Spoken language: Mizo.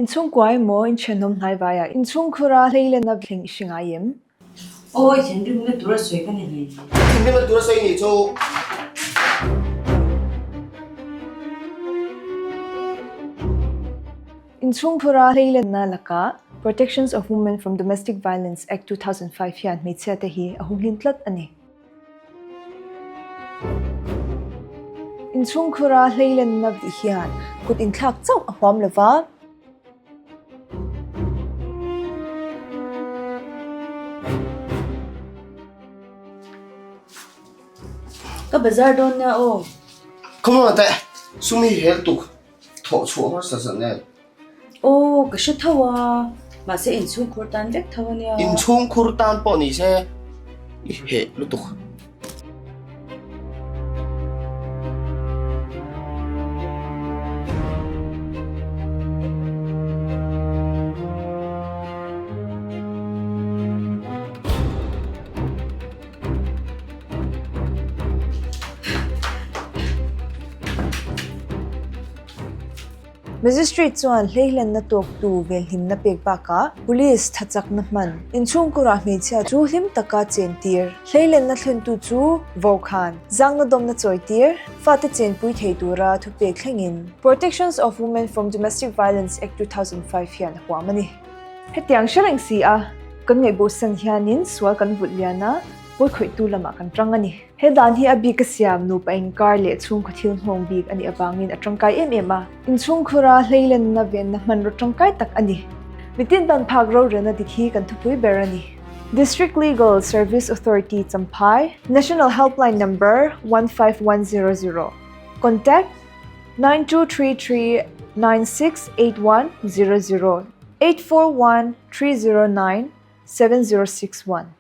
Inchhungkua emaw inthianawm hnaivaiah inchhungkhura hleilena thleng i hre ngai em? Aw, i thinrimna tur a sawi ka ni hle ni. Ka thinrimna tur a sawi nih chu. Inchhungkhura hleilena lakah Protections of Women from Domestic Violence Act 2005 hian hmeichhia te hi a humhlim tlat a ni. Inchhungkhura hleilenna vih hian kut inthlak chauh a huam lo va. Ka bazar dawn nia aw. Come on teh, sum hi hel tuk thawh chhuah hmasa zan nen. Aw, ka hre tho a, mahse inchhungkhur tan vek tho a nia. Inchhungkhur tan pawh ni se i heh lutuk. Magistrate chuan hleihlenna tawktu venhlimna pek bakah Police thachakna hman, inchhungkurah hmeichhia chu hlim taka chentir, hleilenna thlentu chu vokhan, zangna dawmna chawitir, fate chenpui thei tura thupek thlengin Protections of Women from Domestic Violence Act 2005 hian a huam a ni. Hetiang hre reng si a, kan ngaihbosan hianin sual kan vulh lian a, pawikhawihtu lamah kan tang a ni. He dan hi a bik a siam nupa inkar leh chhungkhaw thil nghawng bik a nih avangin a tangkai em em a. Inchhungkhura hleilenna venna hmanraw tangkai tak a ni. Mitin ban phak rorelna dik hi kan thupui ber a ni. District Legal Service Authority Champhai, National Helpline Number, 15100, Contact, 9233 968100, 841 309 7061.